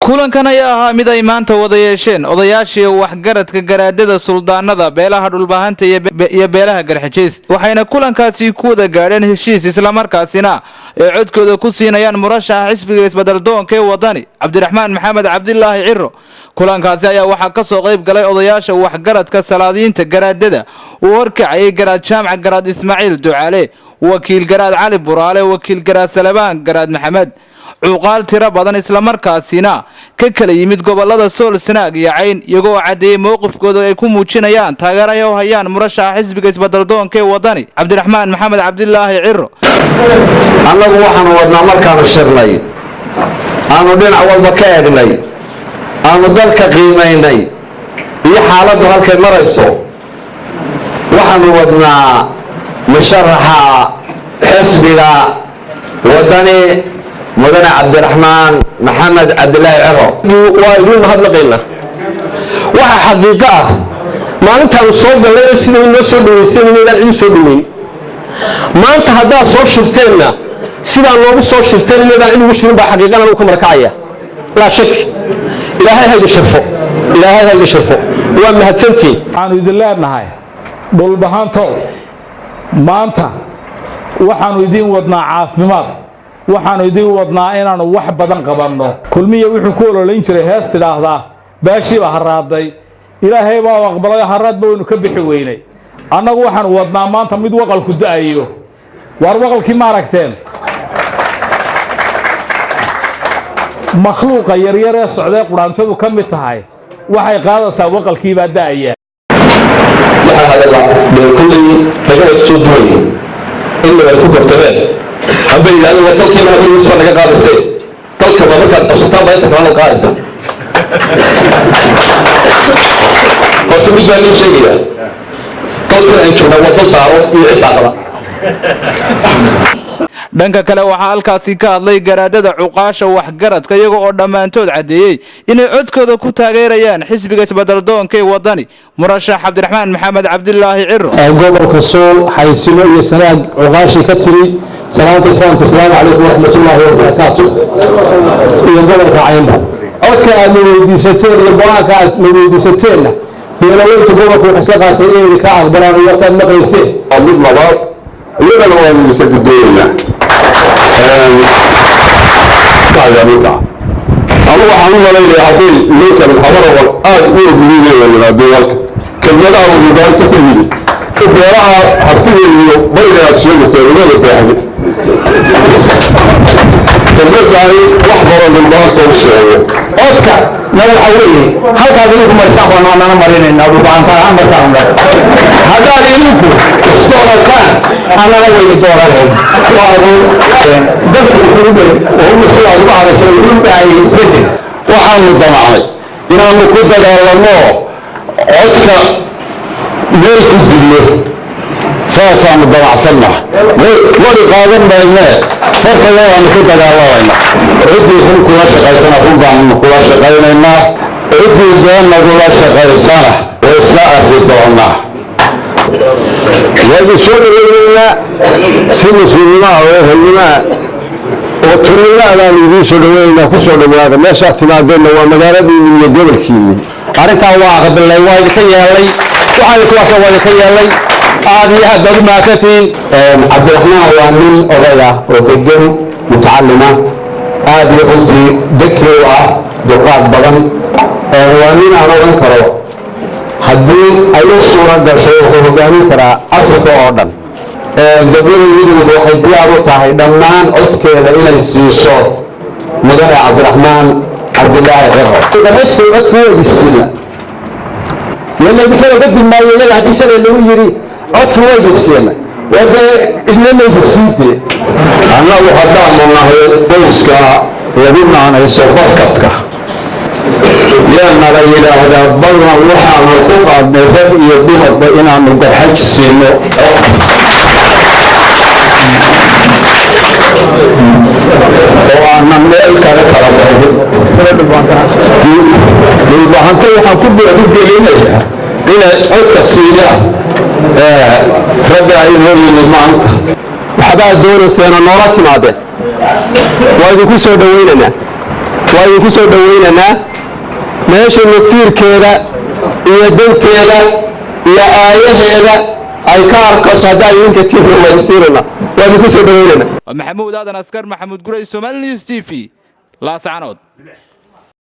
Kulankan ayaa ahaa mid ay maanta wada yeesheen odayaashii waxgaradka, garaadada, suldaanada beelaha Dhulbahanta iyo beelaha Garxajiis, waxayna kulankaasi ku wada gaadheen heshiis, islamarkaasina ay codkooda ku siinayaan murashaxa xisbiga Isbeddeldoonka ee Wadani, Cabdiraxmaan Maxamed Cabdilaahi Ciro. Kulankaasi ayaa waxaa ka soo qayb galay odayaasha waxgaradka, salaadiinta, garaadada uu horkacayay Garaad Jaamac Garaad Ismaaciil Ducaale, wakiil Garaad Cali Buraale, wakiil Garaad Salabaan Garaad Maxamed, cuqaal tiro badan, islamarkaasina ka kala yimid gobolada Sool, Sanaag iyo Cayn, iyagoo caddeeyey mowqifkooda ay ku muujinayaan taageero ay u hayaan murashaxa xisbiga Isbeddeldoonka ee Wadani, Cabdiraxmaan Maxamed Cabdilaahi Ciro. Annagu waxaanu wadnaa, markaanu shirnay, aanu dhinac walba ka eegnay, aanu dalka qiimaynay iyo xaaladdu halkay marayso, waxaanu wadnaa musharaxa xisbiga Wadani, Mudane Cabdiraxmaan Maxamed Cabdilaahi Ciro. Waa idiin mahadnaqaynaa. Waxaa xaqiiqo ah, maalintaanu soo gallayno sida inoo soo dhaweyseen inaydaan cid u soo dhaweyn. Maanta haddaad soo shirteenna, sidaa noogu soo shirteen inaydaan cid ugu shirin baa xaqiiqana uu ka markacaya. Laa shak, Ilaahay hayga sharfo, Ilaahay hayga sharfo, waa mahadsantihiin. Waxaanu idin leenahay, Dhulbahantow, maanta waxaanu idiin wadnaa caafimaad, waxaanu idiin wadnaa inaannu wax badan qabanno. Kulmiya wuxuu ku ololayn jiray hees tidhaahdaa "Baashiiba haraaday", Ilaahay baa aqbalay, haraadba waynu ka bixi weynay. Annagu waxaanu wadnaa maanta mid waqalku da'ayo. Waar waqalkii ma aragteen? Makhluuqa yaryar ee socdee qudhaantadu ka mid tahay waxay qaadaysaa waqalkiibaa da'aya. Waxaa hadalla dee kulley laga soo duwayay in ay ku kaftameen amba yidhahdo, "War dalkiina hadii naga qaadaysee, dalka ma markaad qabsataan baa inta kalena qaadaysa?" Horta mid baa nin sheegaya: dalkan aan joognaa waa dal Daarood iyo cid daaqada. Dhanka kale, waxaa halkaasi ka hadlay garaadada, cuqaasha, waxgaradka, iyaga oo dhammaantood caddeeyey inay codkooda ku taageerayaan xisbiga Isbeddeldoonka ee Wadani, murashax Cabdiraxmaan Maxamed Cabdilaahi Ciro. Gobolka Sool, Xaysimo iyo Sanaag cuqaashii ka tiri, salaamta islaamka, asalaamu calaykum waraxmatullaahi wabarakaatu, iyo gobolka Caynba, codka aad na weydiisateen iyo go-aanka aad na weydiisateenna, beelaweynta gobolka waxay isla qaatay inay ka aqbalaan warkaad maqlayseen. Mid labaad, iyadana waanu idinka gudboonaynaa. Minka anigu waxaan u malaynayaa hadday ninkan habarawal aad u ogyihiin la yimaadeen halka kelmadaha uu mubaarta ku yidhi beelaha hartida iyo bariga aad sheegaysaa umada baahni kelmadaani wax badan Dhulbaanta u sheego. Codka na waxa weeye halkaad idinku marisaan baanu anana marinaynaa. Dhulbaanta ahaan markaan haddaad idinku isdoorataan, annana waynu dooranayna. Dalku wuxuu sidaad uga hadasho wuxuu u baahanyay isbeddel. Waxaanu damacnay inaanu ku dagaalanno, codka meel ku dilno, saasaanu damacsannaha. Wari qaadan maynee, fartayadaanu ku dagaalamayna. Ciddii run kula shaqaysana run baanu kula shaqaynaynaa, ciddii been nagula shaqaysana way isla arki doonaa. Waynu soo dhaweynaynaa si mas-uulnimaha oo ehelnimaha oo tulnimaha baanu idiin soo dhaweynaynaa. Ku soo dhawaada meeshaad timaadeenna, waa magaaladiinni iyo gobolkiinni. Arrintaa waa aqbalnay, waa idinka yeelay, waxaan iswaasa waa idinka yeelay. Aad iyo aad baad u mahadsantihiin. Cabdiraxmaan waa nin oday ah oo degan, mutacalima aad iyo runtii daki u ah, dulqaad badan. Waa nin aan odhan karo haddii ay u suura gasho wuxuu hogaamin karaa Afrika oo dhan. Dowlada Midowda waxay diyaar u tahay dhammaan codkeeda inay siiso Mudane Cabdiraxmaan Cabdilaahi Ciro. Codka waa idinsiina, yalla idinkala gudbi maayo iyaga. Haddii shalay lagu yidhi codka waa idinsiina, wadee idina laydinsiinte. Annagu haddaanu nahay qoyska lagu naanayso Barkadka, yaanala yidhaahdaa, ballan waxaanu ku qaadnay rag iyo dumarba inaanu Garxaj siino oo aanan meel kale kala qaybin. Dhulbahante waxaan ku buuxu gelinayaa inay codka siiyaan ragga inoo yimid maanta. Waxbaad doonayseenoo noola timaadeen, waa idinku soo dhowaynaynaa. Waa idinku soo dhowaynaynaa. Meesha masiirkeeda iyo danteeda iyo aayaheeda ay ka arkayso haddaa idinka tiina, waa idin siinayna, waa idinku soo dhawaynayna. Maxamuud Aadan Askar, Maxamuud Guray, Somali News TV, Laascanood.